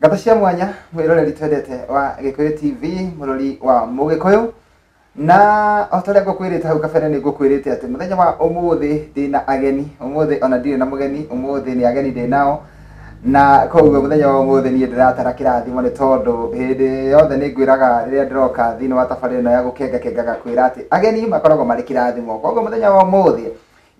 Ngatho cia mwanya mwiroreri twendete wa Gikuyu TV, murori wa Mugikuyu. Na o ta ũrĩa ngũkwĩrĩte hau kabere nĩ ngũkwĩrĩte atĩ mũthenya wa ũmũthĩ ndĩna ageni. Ũmũthĩ ona ndirĩ na mũgeni, ũmũthĩ nĩ ageni ndĩ nao. Na koguo mũthenya wa ũmũthĩ niĩ ndĩratara kĩrathimo nĩ tondũ hĩndĩ yothe nĩ ngwĩraga rĩrĩa ndĩroka thĩinĩ wa tabarĩra ĩno ya gũkengakenga ngakwĩra atĩ ageni makoragwo marĩ kĩrathimo. Koguo mũthenya wa ũmũthĩ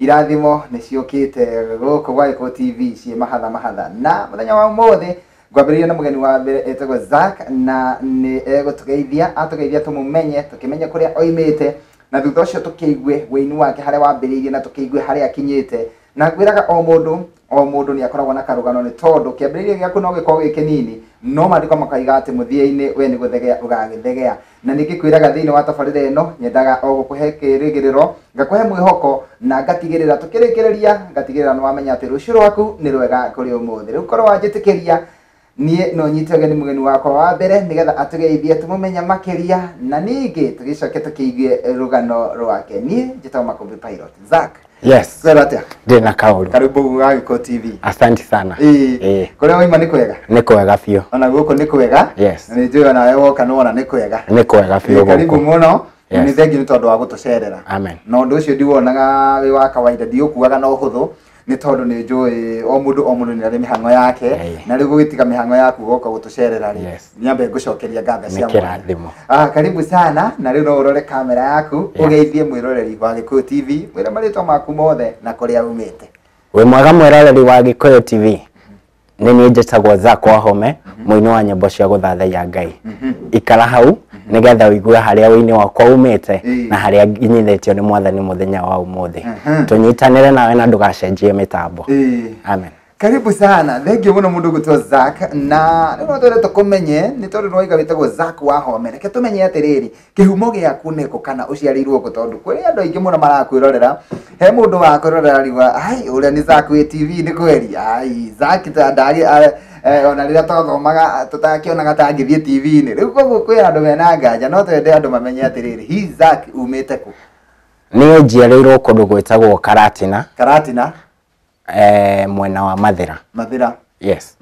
irathimo nĩ ciũkĩte gũkũ gwa Gĩkũyũ TV ciĩ mahatha mahatha. Na mũthenya wa ũmũthĩ ngwambĩrĩria na mũgeni wa mbere etagwo Zack, na nĩ egũtũgeithia, atũgeithia tũmũmenye, tũkĩmenye kũrĩa oimĩte, na thutha ũcio tũkĩigue wĩini wake harĩa wambĩrĩirie na tũkĩigue harĩa akinyĩte. Na ngwĩraga o mũndũ o mũndũ nĩ akoragwo na karũgano nĩ tondũ kĩambĩrĩria gĩaku no gĩkorwo gĩ kĩnini, no maandĩko makaiga atĩ mũthia-inĩ we nĩ gũthegea ũgagĩthegea. Na ningĩ kwĩraga thĩinĩ wa tabarĩra ĩno nyendaga o gũkũhe kĩrĩgĩrĩro, ngakũhe mwĩhoko, na ngatigĩrĩra tũkĩrĩkĩrĩria, ngatigĩrĩra nĩ wamenya atĩ rũciũ rwaku nĩ rwega kũrĩ ũmũthĩ. Rĩu korwo wanjĩtĩkĩria niĩ no nyite ũgeni mũgeni wakwa wa mbere nĩgetha atũgeithie tũmũmenye makĩria, na ningĩ tũgĩcoke tũkĩigue rũgano rwake. Niĩ njĩtagwo Makũmbĩ Pilot. Zack. Yes. Kwĩra atĩa? Ndĩ na kaũru. Karibu gwa Gĩkũyũ TV. Asante sana. Ĩĩ. Ĩĩ. Kũrĩa waima nĩ kwega? Nĩ kwega biũ. Ona gũkũ nĩ kwega? Yes. Na nĩ njũĩ onawe woka nĩwona nĩ kwega. Nĩ kwega biũ Ĩĩ, karibu gũkũ. mũno. Yes. Nĩ thengiũ nĩ tondũ wa gũtũcerera. Amen. Na ũndũ ũcio ndiwonaga wĩ wa kawaida, ndiũkuaga na ũhũthũ nĩ tondũ nĩ njũĩ o mũndũ o mũndũ nĩ arĩ mĩhang'o yake. Ĩĩ. Na rĩu gũgĩtiga mĩhang'o yaku ũgoka gũtũcerera rĩ, Yes. nyambe ngũcokeria ngatho Nĩ cia mwanya. kĩrathimo. Ah, karibu sana. Na rĩu no ũrore kamera yaku Yes. ũgeithie mwĩroreri wa Gĩkũyũ TV, mwĩre marĩtwa maku mothe na kũrĩa umĩte. Wĩ mwega mwĩroreri wa Gĩkũyũ TV. Nĩ niĩ njĩtagwo Zack Wahome, mũini wa nyĩmbo cia gũthathaiya Ngai. Ikara hau nĩgetha ũigue harĩa ũini wakwa umĩte Ĩĩ. na harĩa nginyithĩtio nĩ Mwathani mũthenya wa ũmũthĩ. Tũnyitanĩre nawe na ndũgacenjie mĩtambo. Ĩĩ. Amen. Karibu sana. Thengiũ mũno mũndũ ũgwĩtwo Zack. Na rĩu no twende tũkũmenye nĩ tondũ nĩwaiga wĩtagwo Zack Wahome. Reke tũmenye atĩrĩrĩ, kĩhumo gĩaku nĩkũ kana ũciarĩirwo kũ, tondũ kũrĩ andũ aingĩ mũno marakwĩrorera. He mũndũ wakwĩrorera ariuga, ai ũrĩa nĩ Zack wĩ TV nĩ kweri. Ai Zack ta ndagĩ, ona rĩrĩa twathomaga tũtakĩonaga ta angĩthiĩ TV-inĩ. Rĩu koguo kwĩ andũ mena nganja, no twende andũ mamenye atĩrĩrĩ, hi Zack umĩte kũ? Niĩ njiarĩirwo kũndũ gwĩtagwo Karatina. Karatina? Mwena wa Mathĩra. Mathĩra. Yes.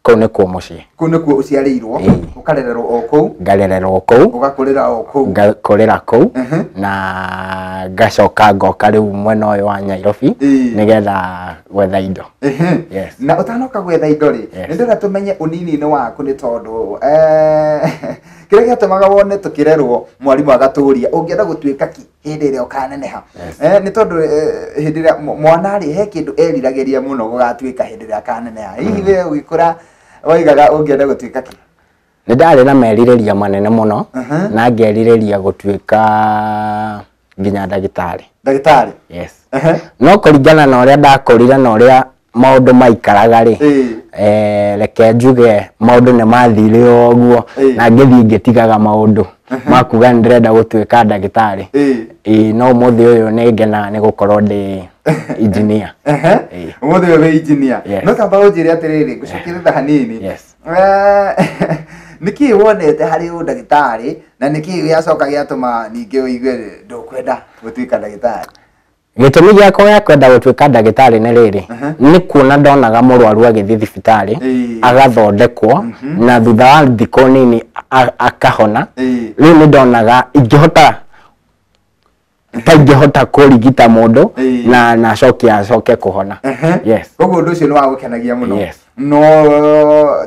Kũu nĩkuo mũciĩ. Kũu nĩkuo ũciarĩirwo? Ĩĩ. Ũkarererwo o kũu? Ngarererwo kũu. Ũgakũrĩra o kũu? Ngakũrĩra kũu. Na ngacoka ngoka rĩu mwena ũyũ wa Nairobi Ĩĩ. nĩgetha gwetha indo. Yes. Na ũtanoka gwetha indo rĩ, Yes. nĩ ndĩrenda tũmenye ũnini-inĩ waku nĩ tondũ kĩrĩa gĩatũmaga wone tũkĩrerwo mwarimũ agatũria ũngĩenda gũtuĩka kĩ hĩndĩ ĩrĩa ũkaneneha. Yes. Nĩ tondũ hĩndĩ ĩrĩa mwana rĩ, he kĩndũ eriragĩria mũno gũgatuĩka hĩndĩ ĩrĩa akaneneha. Hihi we ũgĩkũra waigaga ũngĩenda gũtuĩka kĩ? Nĩ ndarĩ na merirĩria manene mũno na ngerirĩria gũtuĩka nginya ndagĩtarĩ. Ndagĩtarĩ? Yes. No kũringana na ũrĩa ndakũrire na ũrĩa maũndũ maikaraga rĩ, Ĩĩ. Reke njuge maũndũ nĩ mathire o ũguo Ĩĩ. na ngĩthiĩ ngĩtigaga maũndũ ma kuga nĩ ndĩrenda gũtuĩka ndagĩtarĩ. Ĩĩ. Ĩĩ, no ũmũthĩ ũyũ nĩ ngenaga nĩ gũkorwo ndĩ engineer. Ĩĩ. Ũmũthĩ ũyũ wĩ engineer. Yes. No tamba ũnjĩre atĩrĩrĩ, ngũcokerera hanini. Yes. Nĩkĩĩ wonete harĩ ũndagĩtarĩ na nĩkĩĩ gĩacoka gĩatũma ningĩ ũigue ndũkwenda gũtuĩka ndagĩtarĩ? Gĩtũmi gĩakwa gĩa kwenda gũtuĩka ndagĩtarĩ nĩ rĩrĩ, nĩ kuona ndonaga mũrwaru agĩthiĩ thibitarĩ, Ĩĩ. agathondekwo, na thutha wa thikũ nini akahona. Ĩĩ. Rĩu nĩ ndonaga ingĩhota ta ingĩhota kũrigita mũndũ Ĩĩ. na acoke kũhona. Yes. Koguo ũndũ ũcio nĩ wagũkenagia mũno. Yes. No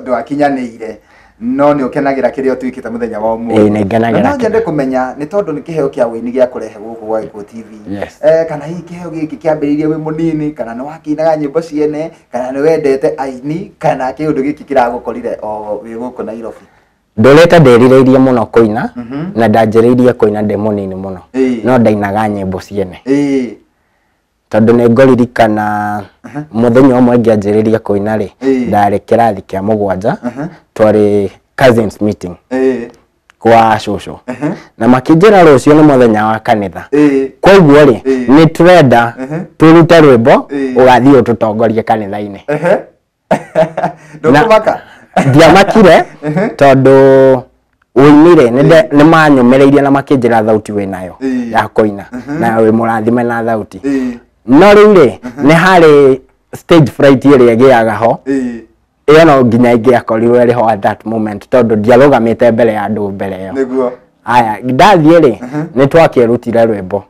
ndwakinyanĩire, no nĩ ũkenagĩra kĩrĩa ũtuĩkĩte mũthenya wa ũmũthĩ. Ĩĩ, nĩ ngenagĩra Na no nyende kĩrĩa. kũmenya nĩ tondũ nĩ kĩheo kĩa ũini gĩa kũrehe gũkũ gwa Gĩkũyũ TV. Yes. Kana hihi kĩheo gĩkĩ kĩambĩrĩirie wĩ mũnini, kana nĩ wakĩinaga nyĩmbo ciene, kana nĩ wendete aini, kana kĩũndũ gĩkĩ kĩragũkorire o wĩ gũkũ Nairobi? Ndũrĩte ndĩrirĩirie mũno kũina, na ndanjĩrĩirie kũina ndĩ mũnini mũno. Ĩĩ. No ndainaga nyĩmbo ciene. Ĩĩ. Tondũ nĩ ngũririkana mũthenya ũmwe ngĩanjĩrĩria kũina rĩ, Ĩĩ. ndarĩ kĩrathi kĩa mũgwanja, twarĩ cousins meeting Ĩĩ. kwa cũcũ. Na makĩnjĩra rũciũ nĩ mũthenya wa kanitha. Ĩĩ. Koguo rĩ, Ĩĩ. nĩ tũrenda tũrute rwĩmbo Ĩĩ. ũgathiĩ ũtũtongorie kanitha-inĩ. Ndũkũmaka? Ndiamakire tondũ ũini rĩ, nĩ manyũmĩrĩirie na makĩnjĩra thauti wĩnayo Ĩĩ. ya kũina na wĩ mũrathime na thauti. Ĩĩ. No rĩu rĩ, nĩ harĩ stage fright ĩrĩa ĩgĩaga ho. Ĩĩ. Ĩyo no nginya ingĩakorirwo ĩrĩ ho at that moment tondũ ndiarũgamĩte mbere ya andũ mbere ĩyo. Nĩguo. Aya, ndathiĩ rĩ, nĩ twakĩrutire rwĩmbo.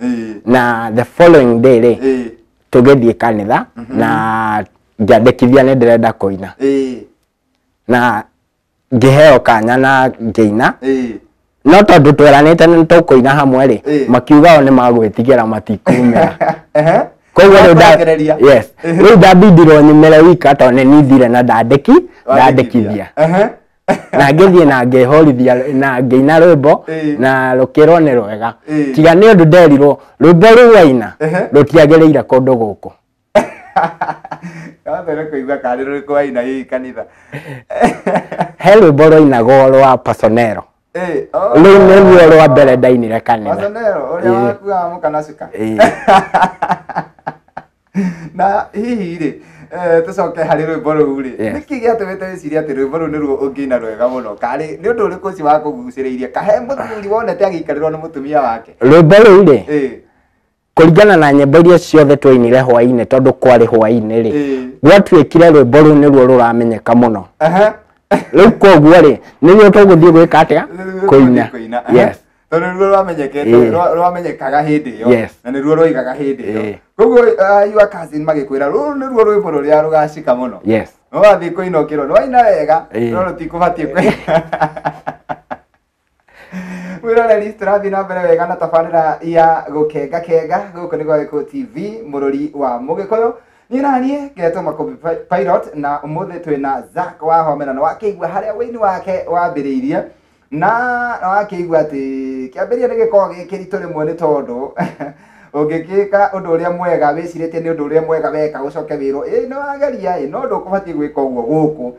Na the following day rĩ, tũgĩthiĩ kanitha na ngĩandĩkithia nĩ ndĩrenda kũina. Na ngĩheo kanya na ngĩina. No tondũ tweranĩte nĩ tũkũina hamwe rĩ, makiuga o nĩ magwĩtigĩra matikumĩra. Koguo rĩu yes, rĩu ndambindirwo nyumĩre wika tondũ nĩ nithire na ndandĩkithia. Na ngĩthiĩ na ngĩhũrithia na ngĩina rwĩmbo na rũkĩrwo nĩ rwega. Tiga nĩ ũndũ nderirwo rwĩmbo rũu waina rũtiagĩrĩire kũndũ gũkũ. Wambere kũigua karĩ rũrĩkũ waina hihi kanitha. He rwĩmbo rwainagwo rwa Pasonero. Rũu nĩruo rwa mbere ndainire kanitha. Pasonero ũrĩa wakuaga mũka cuka. Na hihi rĩ, tũcoke harĩ rwĩmbo rũu rĩ, nĩkĩ gĩatũmĩte wĩcirie atĩ rwĩmbo rũu nĩruo ũngĩina rwega mũno? Karĩ nĩ ũndũ ũrĩkũ ũcio wakũgucĩrĩirie? Kahe mũthuri wonete agĩikarĩrwo nĩ mũtumia wake? Rwĩmbo rũu rĩ, kũringana na nyĩmbo iria ciothe twainire hwaĩ-inĩ tondũ kwarĩ hwaĩ-inĩ rĩ, gwatuĩkire rwĩmbo rũu nĩruo rũramenyeka mũno. Rĩu koguo rĩ, nĩruo tũgũthiĩ gwĩka atĩa? Kũina. Yes. Tondũ nĩruo rwamenyekete, rwamenyekaga hĩndĩ ĩyo, na nĩruo rwoigaga hĩndĩ ĩyo. Koguo your cousin magĩkwĩra rũrũ nĩruo rwĩmbo rũrĩa rũgacika mũno. Yes. No wathiĩ kũina ũkĩrwo nĩ waina wega, no rũtikũbatiĩ kũina. Mwĩroreri, tũrathiĩ na mbere wega na tabarĩra ya gũkenga kenga gũkũ nĩ gwa Gĩkũyũ TV, mũrũri wa Mũgĩkũyũ. Niĩ na niĩ ngetwo Makũmbĩ Pilot, na ũmũthĩ twĩna Zack Wahome, na nĩwakĩigua harĩa ũini wake wambĩrĩirie, na nĩwakĩigua atĩ kĩambĩrĩria nĩ gĩkoragwo gĩ kĩritũ rĩmwe nĩ tondũ ũngĩgĩka ũndũ ũrĩa mwega wĩcirĩtie nĩ ũndũ ũrĩa mwega weka ũcoke wĩrwo ĩ nĩ wageria ĩ no ndũkũbatiĩ gwĩka ũguo gũkũ.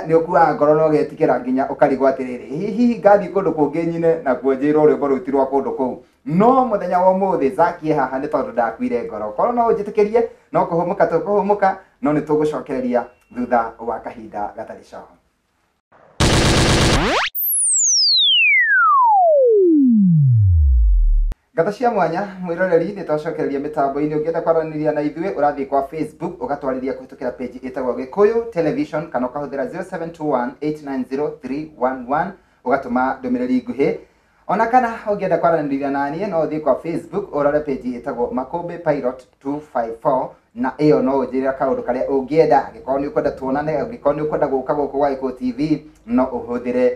Nĩ ũkuaga ngoro na ũgetigĩra nginya ũkarigwo atĩrĩrĩ, hihi ngathiĩ kũndũ kũngĩ nyine nakuo njĩrwo rwĩmbo rũu ti rwa kũndũ kũu. No mũthenya wa ũmũthĩ Zack e haha nĩ tondũ ndakuire ngoro. Korwo no ũnjĩtĩkĩrie no kũhũmũka tũkũhũmũka, no nĩ tũgũcokereria thutha wa kahinda gatarĩ coho. Ngatho cia mwanya mwĩroreri, nĩ twacokereria mĩtambo-inĩ. Ũngĩenda kwaranĩria na ithuĩ ũrathiĩ kwa Facebook ũgatwarĩria kũhĩtũkĩra page ĩtagwo Gĩkũyũ Television, kana ũkahũthĩra 0721890311 ũgatũma ndũmĩrĩri nguhĩ. Ona kana ũngĩenda kwaranĩria na niĩ no ũthiĩ kwa Facebook ũrore page ĩtagwo Makũmbĩ Pilot 254, na ĩyo no ũnjĩre kaũndũ karĩa ũngĩenda. Angĩkorwo nĩ ũkwenda tuonane, angĩkorwo nĩ ũkwenda gũka gũkũ gwa Gĩkũyũ TV, no ũhũthĩre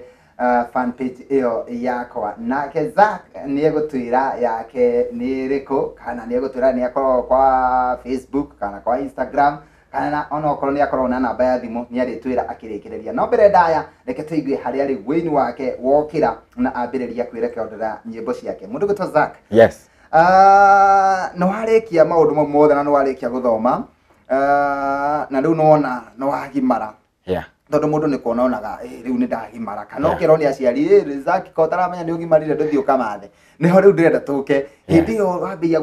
fan page ĩyo yakwa. Nake Zack nĩ egũtwĩra yake nĩ ĩrĩkũ, kana nĩ egũtwĩra nĩ akoragwo kwa Facebook kana kwa Instagram, kana onokorwo nĩ akoragwo na namba ya thimũ nĩ arĩtwĩra akĩrĩkĩrĩria. No mbere ndaya, reke tũigue harĩa rĩu wĩini wake wokĩra na ambĩrĩria kwĩrekondera nyĩmbo ciake. Mũndũ gwĩtwo Zack. Yes. Nĩ warĩkia maũndũ mau mothe na nĩ warĩkia gũthoma, na rĩu nĩwona nĩ wagimara. Yeah. Tondũ mũndũ nĩ kuona onaga rĩu nĩ ndagimara, kana ũkĩrwo nĩ aciari Zack ko ũtaramenya nĩ ũgimarire ndũthiĩ ũkamathe. Nĩho rĩu ndĩrenda tũke. Hĩndĩ ĩyo wambĩrĩria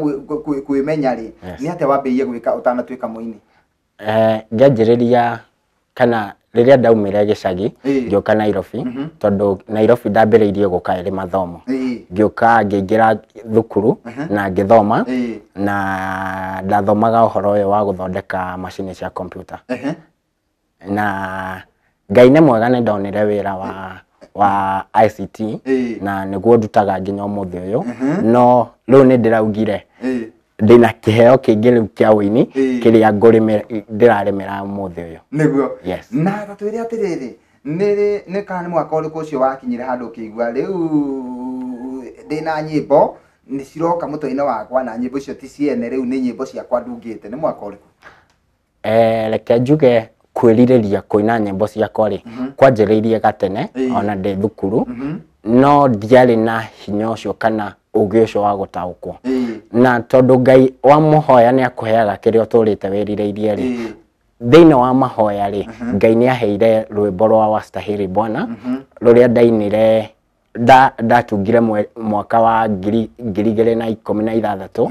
kwĩmenya rĩ, nĩ atĩa wambĩrĩirie gwĩka ũtanatuĩka mũini? Ngĩanjĩrĩria kana rĩrĩa ndaumire gĩcagi ngĩũka Nairobi, tondũ Nairobi ndambĩrĩirie gũka ĩrĩ mathomo. Ngĩũka ngĩingĩra thukuru na ngĩthoma, na ndathomaga ũhoro ũyũ wa gũthondeka macini cia computer. Na Ngai nĩ mwega nĩ ndonire wĩra wa ICT, na nĩguo ndutaga nginya ũmũthĩ ũyũ. No rĩu nĩ ndĩraugire ndĩna kĩheo kĩngĩ rĩu kĩa ũini kĩrĩa ndĩrarĩmĩra ũmũthĩ ũyũ. Nĩguo. Yes. Na ta twĩre atĩrĩrĩ, nĩ kana nĩ mwaka ũrĩkũ ũcio wakinyire handũ ũkĩigua rĩu ndĩna nyĩmbo nĩ ciroka mũtwe-inĩ wakwa, na nyĩmbo icio ti ciene, rĩu nĩ nyĩmbo ciakwa ndungĩte, nĩ mwaka ũrĩkũ? Reke njuge kwĩrirĩria kũina nyĩmbo ciakwa rĩ, kwanjĩrĩirie gatene ona ndĩ thukuru, no ndiarĩ na hinya ũcio kana ũgĩ ũcio wa gũtaũkwo. Na tondũ Ngai wamũhoya nĩ akũheaga kĩrĩa ũtũrĩte wĩrirĩirie rĩ, thĩinĩ wa mahoya rĩ, Ngai nĩ aheire rwĩmbo rwa Wastahili Bwana, rũrĩa ndainire ndatungire mwaka wa 2016,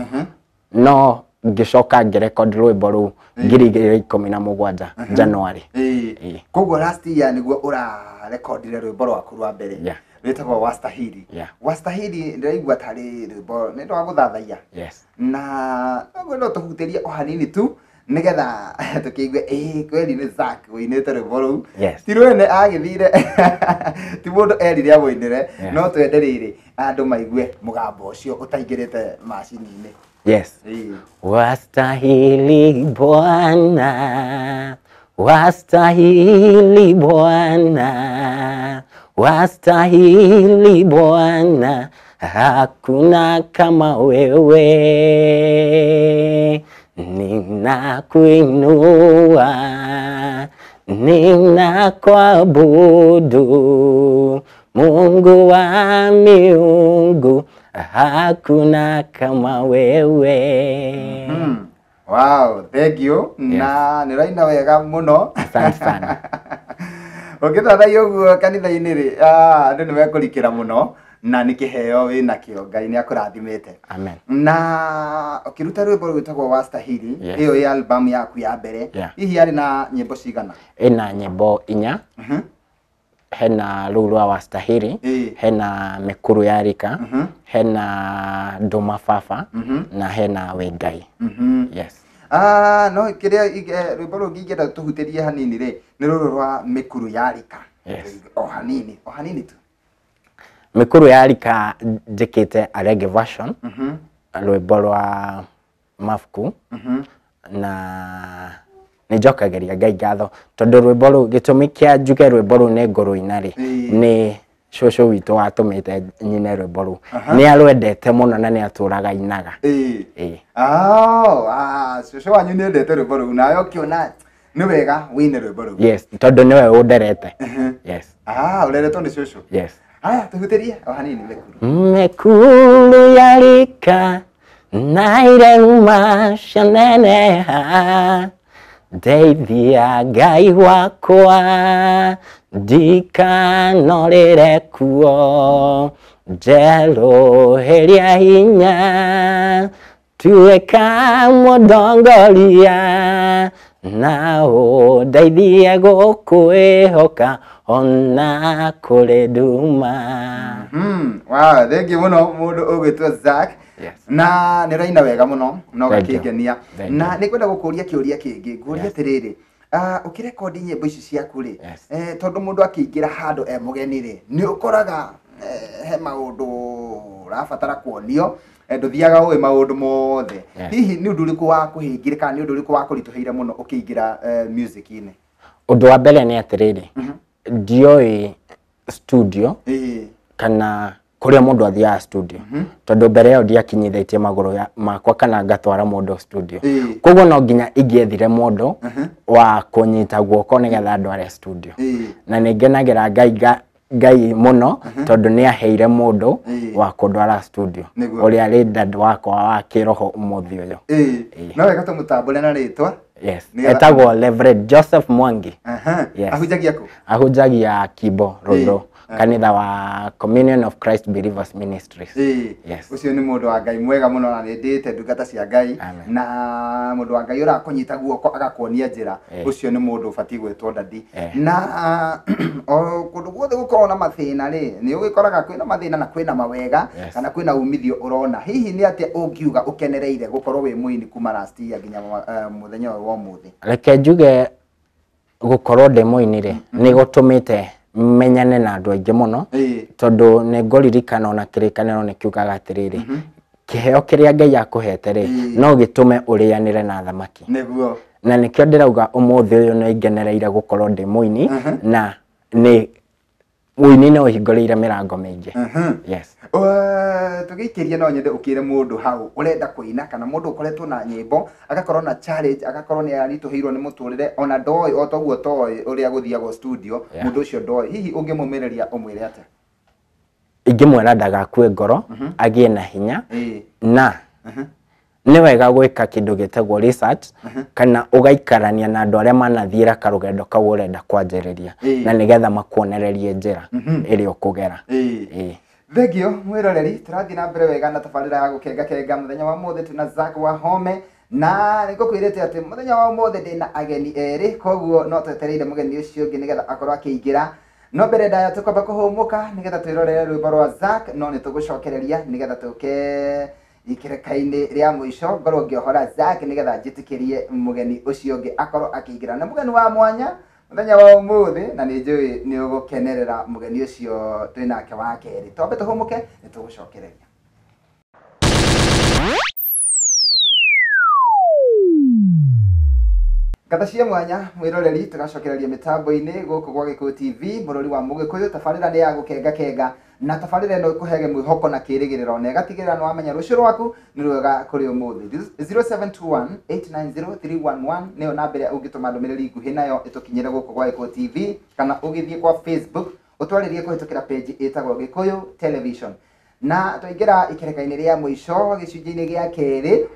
no ngĩcoka ngĩrecord rwĩmbo rũu 2017 January. Koguo last year nĩguo ũrarekondire rwĩmbo rwaku rwa mbere rwĩtagwo Wastahili. Wastahili ndĩraigua tarĩ rwĩmbo nĩ rwa gũthathaiya. Yes. Na noguo no tũhutĩrie o hanini tu Nĩgetha tũkĩigue ĩĩ kweli nĩ Zack wĩinĩte rwĩmbo rũu. Yes. Ti rwene agĩthire, ti mũndũ erire amũinĩre. Yes. No twende rĩrĩ andũ maigue mũgambo ũcio ũtaingĩrĩte macini-inĩ. Yes. Ĩĩ. Wastahili Bwana, wastahili Bwana, wastahili Bwana, hakuna kama wewe. Ninakuinua, ninakuabudu, Mungu wa miungu, hakuna kama wewe. Wow, thank you. Na nĩ ũraina wega mũno. Asante sana. Ũngĩthathaiya ũguo kanitha-inĩ rĩ, andũ nĩ mekũrikĩra mũno na nĩ kĩheo wĩnakĩo, Ngai nĩ akũrathimĩte. Amen. Na ũkĩruta rwĩmbo rwĩtagwo Wastahili, Yes. ĩyo ĩ album yaku ya mbere, Yeah. hihi yarĩ na nyĩmbo cigana? Ĩna nyĩmbo 4. Hena rũu rwa Wastahili, Ĩĩ. hena Mĩkuru ya Rika, hena Ndũma Baba, na hena Wĩ Ngai. Yes. No kĩrĩa rwĩmbo rũngĩ ingĩenda tũhutĩrie hanini rĩ, nĩ rũrũ rwa Mĩkuru ya Rika. Yes. O hanini, o hanini tu. Mĩkuru ya Rika njĩkĩte a reggae version, rwĩmbo rwa mabuku, na nĩ njokagĩria Ngai ngatho tondũ rwĩmbo rũu, gĩtũmi kĩa njuge rwĩmbo rũu nĩ ngũrũina rĩ, nĩ cũcũ witũ watũmĩte nyine rwĩmbo rũu. Nĩ arwendete mũno na nĩ atũraga inaga. Ĩĩ. Ĩĩ. Cũcũ wanyu nĩ endete rwĩmbo rũu nawe ũkĩona nĩ wega wĩine rwĩmbo rũu. Yes, tondũ nĩwe ũnderete. Yes. Ũreretwo nĩ cũcũ. Yes. Haya, tũhutĩrie o hanini Mĩkuru. Mĩkuru ya Rika na irema cianeneha, ndeithia Ngai wakwa ndikanorĩre kuo, njerũhĩria hinya tuĩka mũndongoria, na ũndeithie gũkwĩhoka ona kũrĩ nduma. Wow, thank you mũno mũndũ ũgwĩtwo Zack. Yes. Na nĩ ũraina wega mũno na Thank you. ũgakĩngenia. Thank Na you. nĩ ngwenda gũkũria kĩũria kĩngĩ, ngũria Yes. atĩrĩrĩ, ũkĩrekondi nyĩmbo ici ciaku rĩ, Yes. tondũ mũndũ akĩingĩra handũ e mũgeni rĩ, nĩ ũkoraga he maũndũ ũrabatara kuonio, ndũthiaga ũĩ maũndũ mothe. Yes. Hihi nĩ ũndũ ũrĩkũ wa kũhĩngire kana nĩ ũndũ ũrĩkũ wa kũritũhĩire mũno ũkĩingĩra music-inĩ? Ũndũ wa mbere nĩ atĩrĩrĩ, ndioĩ studio kana kũrĩa mũndũ athiaga studio, tondũ mbere ĩyo ndiakinyithĩtie magũrũ makwa kana ngatwara mũndũ studio. Koguo no nginya ingĩethire mũndũ wa kũnyita guoko nĩgetha ndware studio. Na nĩ ngenagĩra Ngai mũno tondũ nĩ aheire mũndũ wa kũndwara studio, ũrĩa arĩ dad wakwa wa kĩroho ũmũthĩ ũyũ. No wega tũmũtambũre na rĩtwa. Yes. Etagwo Reverend Joseph Mwangi. Yes. Ahunjagia kũ? Ahunjagia Kibo Ruiru, kanitha wa Communion of Christ Believers Ministries. Yes. Ũcio nĩ mũndũ wa Ngai mwega mũno na nĩ ndĩĩte ndungata cia Ngai. Amen. Na mũndũ wa Ngai ũrakũnyita guoko agakuonia njĩra, ũcio nĩ mũndũ ũbatiĩ gwĩtwo dadi. Na o kũndũ guothe gũkoragwo na mathĩna rĩ, nĩ ũgĩkoraga kwĩna mathĩna na kwĩna mawega, kana kwĩna umithio ũrona. Hihi nĩ atĩa ũngiuga ũkenereire gũkorwo wĩ mũini kuma last year nginya mũthenya ũyũ wa ũmũthĩ? Reke njuge gũkorwo ndĩ mũini rĩ, nĩ gũtũmĩte menyane na andũ aingĩ mũno, tondũ nĩ ngũririkana ona kĩrĩkanĩro nĩ kiugaga atĩrĩrĩ, kĩheo kĩrĩa Ngai akũhete rĩ, no gĩtũme ũrĩanĩre na thamaki. Nĩguo. Na nĩkĩo ndĩrauga ũmũthĩ ũyũ nĩ ngenereire gũkorwo ndĩ mũini, na nĩ ũini nĩ ũhingũrĩire mĩrango mĩingĩ. Yes. Tũgĩikĩria no nyende ũkĩre mũndũ hau ũrenda kũina kana mũndũ ũkoretwo na nyĩmbo agakorwo na challenge, agakorwo nĩ aritũhĩirwo nĩ mũtũrĩre, ona ndoĩ o toguo toĩ ũrĩa gũthiagwo studio, mũndũ ũcio ndoĩ, hihi ũngĩmũmĩrĩria ũmwĩre atĩa? Ingĩmwĩra ndagakue ngoro, agĩe na hinya, na nĩ wega gwĩka kĩndũ gĩtagwo research, kana ũgaikarania na andũ arĩa manathiĩra karũgendo kau ũrenda kwanjĩrĩria, na nĩgetha makuonererie njĩra ĩrĩa ũkũgera. Thank you mwĩroreri, tũrathiĩ na mbere wega na tabarĩra ya gũkenga kenga. Mũthenya wa ũmũthĩ twĩna Zack Wahome, na nĩngũkwĩrĩte atĩ mũthenya wa ũmũthĩ ndĩna ageni erĩ, koguo no twetereire mũgeni ũcio ũngĩ nĩgetha akorwo akĩingĩra. No mbere ndaya tũkwamba kũhũmũka nĩgetha twĩrorere rwĩmbo rwa Zack, no nĩtũgũcokereria nĩgetha tũke ikereka-inĩ rĩa mũico ngorwo ngĩohora Zack nĩgetha njĩtĩkĩrie mũgeni ũcio ũngĩ akorwo akĩingĩra. Na mũgeni wa mwanya mũthenya wa ũmũthĩ, na nĩ njũĩ nĩ ũgũkenerera mũgeni ũcio twĩ nake wa kerĩ. Twambe tũhũmũke, nĩ tũgũcokereria. Ngatha cia mwanya mwĩroreri, tũgacokereria mĩtambo-inĩ gũkũ gwa Gĩkũyũ TV, bũrũri wa Mũgĩkũyũ. Tabarĩra nĩ ya gũkenga kenga, na tabarĩra ĩno ĩkũhege mwĩhoko na kĩrĩgĩrĩro, na ĩgatigĩrĩra nĩ wamenya rũciũ rwaku nĩ rwega kũrĩ ũmũthĩ. 0721 890 311 nĩyo namba ĩrĩa ũngĩtũma ndũmĩrĩri nguhĩ nayo ĩtũkinyĩre gũkũ gwa Gĩkũyũ TV, kana ũgĩthiĩ kwa Facebook ũtwarĩrie kũhĩtũkĩra page ĩtagwo Gĩkũyũ Television. Na twaingĩra ikereka-inĩ rĩa mũico gĩcunjĩ-inĩ gĩa kerĩ,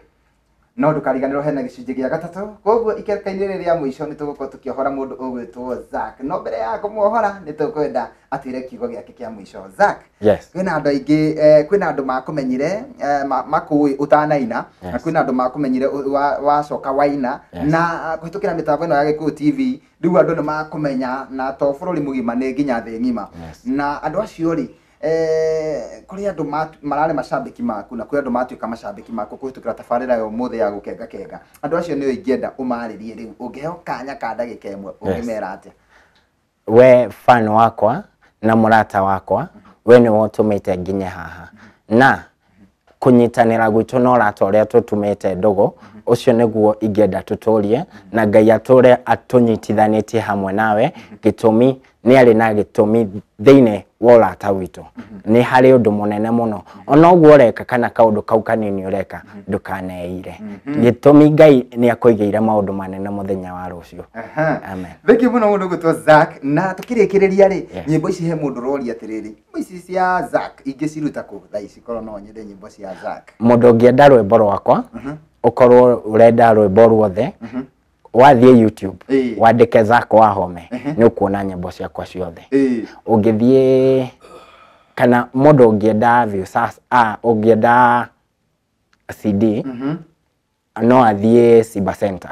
no ndũkariganĩrwo hena gĩcunjĩ gĩa gatatũ. Koguo ikereka-inĩ rĩrĩ rĩa mũico nĩ tũgũkorwo tũkĩohora mũndũ ũgwĩtwo Zack. No mbere ya kũmuohora nĩ tũkwenda atwĩre kiugo gĩake kĩa mũico. Zack, Yes. kwĩna andũ aingĩ, kwĩna andũ makũmenyire, makũĩ ũtanaina, na kwĩna andũ makũmenyire wacoka waina, na kũhĩtũkĩra mĩtambo ĩno ya Gĩkũyũ TV rĩu andũ nĩ makũmenya, na to bũrũri mũgima nĩ nginya thĩ ng'ima. Na andũ acio rĩ, kũrĩ andũ mararĩ macambĩki maku, na kwĩ andũ matuĩka macambĩki maku kũhĩtũkĩra tabarĩra ya ũmũthĩ ya gũkenga kenga. Andũ acio nĩo ingĩenda ũmarĩrie rĩu, ũngĩheo kanya ka ndagĩka ĩmwe ũngĩmera atĩa? We fan wakwa na mũrata wakwa, we nĩwe ũtũmĩte nginye haha, na kũnyitanĩra gwitũ na ũrata ũrĩa tũtumĩte ndũgũ, ũcio nĩguo ingĩenda tũtũrie, na Ngai atũre atũnyitithanĩtie hamwe nawe. Gĩtũmi nĩ arĩ na gĩtũmi thĩinĩ wa ũrata witũ, nĩ harĩ ũndũ mũnene mũno. Ona ũguo ũreka kana kaũndũ kau kanini ũreka, ndũkaneire. Gĩtũmi Ngai nĩ akũigĩire maũndũ manene mũthenya wa rũciũ. Amen. Thank you mũno mũndũ ũgwĩtwo Zack. Na tũkĩrĩkĩrĩria rĩ, nyĩmbo ici he mũndũ ũroria atĩrĩrĩ, nyĩmbo ici cia Zack ingĩciruta kũ thaa ici korwo no nyende nyĩmbo cia Zack? Mũndũ ũngĩenda rwĩmbo rwakwa, ũkorwo ũrenda rwĩmbo ruothe, wathiĩ YouTube wandĩke Zack Wahome, nĩ ũkuona nyĩmbo ciakwa ciothe. Ũngĩthiĩ kana mũndũ ũngĩenda Viusasa, ũngĩenda CD, no athiĩ Simba Center,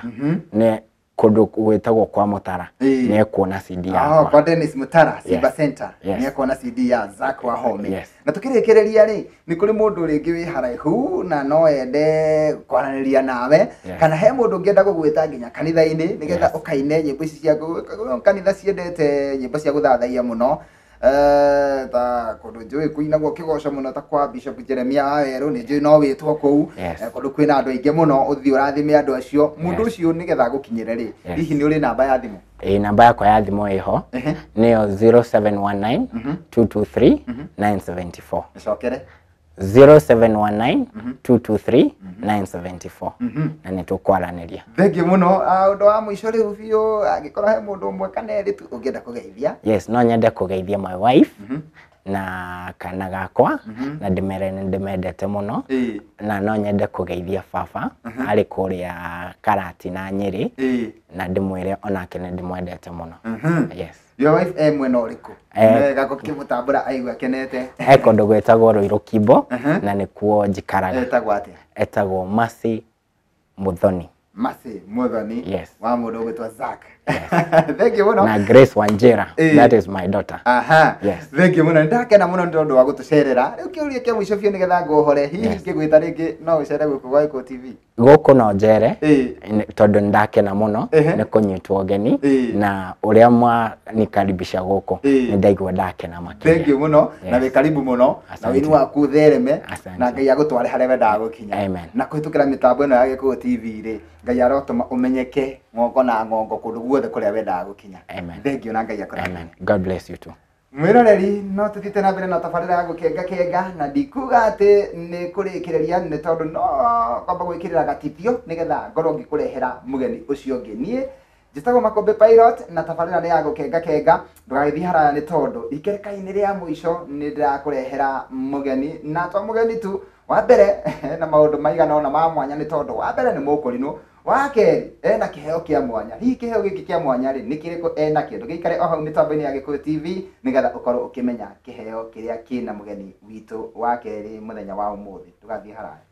nĩ kũndũ gwĩtagwo kwa Mũtara, nĩ ekuona CD yakwa. Kwa Dennis Mũtara, Simba Center, nĩ ekuona CD ya Zack Wahome. Na tũkĩrĩkĩrĩria rĩ, nĩ kũrĩ mũndũ rĩngĩ wĩ haraihu na no ende kwaranĩria nawe, kana he mũndũ ũngĩenda gũgwĩta nginya kanitha-inĩ nĩgetha ũkaine nyĩmbo ici cia kanitha ciendete nyĩmbo cia gũthathaiya mũno. Ta kũndũ njũĩ kũinagwo kĩgoco mũno ta kwa Bishop Jeremiah Wawerũ, nĩ njũĩ no wĩtwo kũu, kũndũ kwĩna andũ aingĩ mũno, ũthiĩ ũrathime andũ acio. Mũndũ ũcio nĩgetha agũkinyĩre rĩ, hihi nĩ ũrĩ namba ya thimũ? Ĩĩ, namba yakwa ya thimũ ĩho, nĩyo 0719 223 974. Ĩcokere. 0719 223 974. Na nĩ tũkwaranĩria. Thank you mũno. Ũndũ wa mũico rĩu biũ, angĩkorwo he mũndũ ũmwe kana erĩ tu ũngĩenda kũgeithia? Yes, no nyende kũgeithia my wife na kana gakwa, na ndĩmere nĩ ndĩmendete mũno. Na no nyende kũgeithia baba arĩ kũrĩa Karatina Nyĩrĩ, na ndĩmwĩre onake nĩ ndĩmwendete mũno. Yes. Your wife e mwena ũrĩkũ? Wega gũkĩmũtambũra aigua akenete. He kũndũ gwĩtagwo Ruiru Kimbo, na nĩkuo njikaraga. Etagwo atĩa? Etagwo Mercy Muthoni. Mercy Muthoni. Yes. Wa mũndũ ũgwĩtwo Zack. Thank you mũno. Na Grace Wanjira. That is my daughter. Yes. Thank you mũno. Nĩndakena mũno nĩ tondũ wa gũtũcerera. Rĩu kĩũria kĩa mũico biũ nĩgetha ngũhore, hihi ngĩgwĩta rĩngĩ no ũcere gũkũ gwa Gĩkũyũ TV? Gũkũ no njere, tondũ nĩndakena mũno nĩ kũnyitwo ũgeni, na ũrĩa mwanikaribisha gũkũ, nĩndaigua ndakena makĩria. Thank you mũno, na wĩ karibu mũno, na Asante. wĩini waku ũthereme, Asante. na Ngai agũtware harĩa wendaga gũkinya. Amen. Na kũhĩtũkĩra mĩtambo ĩno ya Gĩkũyũ TV rĩ, Ngai arotũma ũmenyeke ng'ongo na ng'ongo kũndũ guothe kũrĩa wendaga gũkinya. Amen. Thank you na Ngai akũrathime. Amen. God bless you too. Mwĩroreri, no tũthiĩte na mbere na tabarĩra ya gũkenga kenga, na ndikuga atĩ nĩ kũrĩkĩrĩria, nĩ tondũ no kwamba gwĩkĩrĩra gatithio nĩgetha ngorwo ngĩkũrehera mũgeni ũcio ũngĩ. Niĩ njĩtagwo Makũmbĩ Pilot, na tabarĩra nĩ ya gũkenga kenga. Ndũgagĩthiĩ haraya nĩ tondũ ikereka-inĩ rĩa mũico nĩ ndĩrakũrehera mũgeni, na to mũgeni tu, wa mbere na maũndũ maigana ũna ma mwanya, nĩ tondũ wa mbere nĩ mũkũrinũ, wa kerĩ ena kĩheo kĩa mwanya. Hihi kĩheo gĩkĩ kĩa mwanya rĩ nĩ kĩrĩkũ ena kĩo? Ndũgĩikare o hau mĩtambo-inĩ ya Gĩkũyũ TV nĩgetha ũkorwo ũkĩmenya kĩheo kĩrĩa kĩna mũgeni witũ wa kerĩ mũthenya wa ũmũthĩ. Ndũgathiĩ haraya.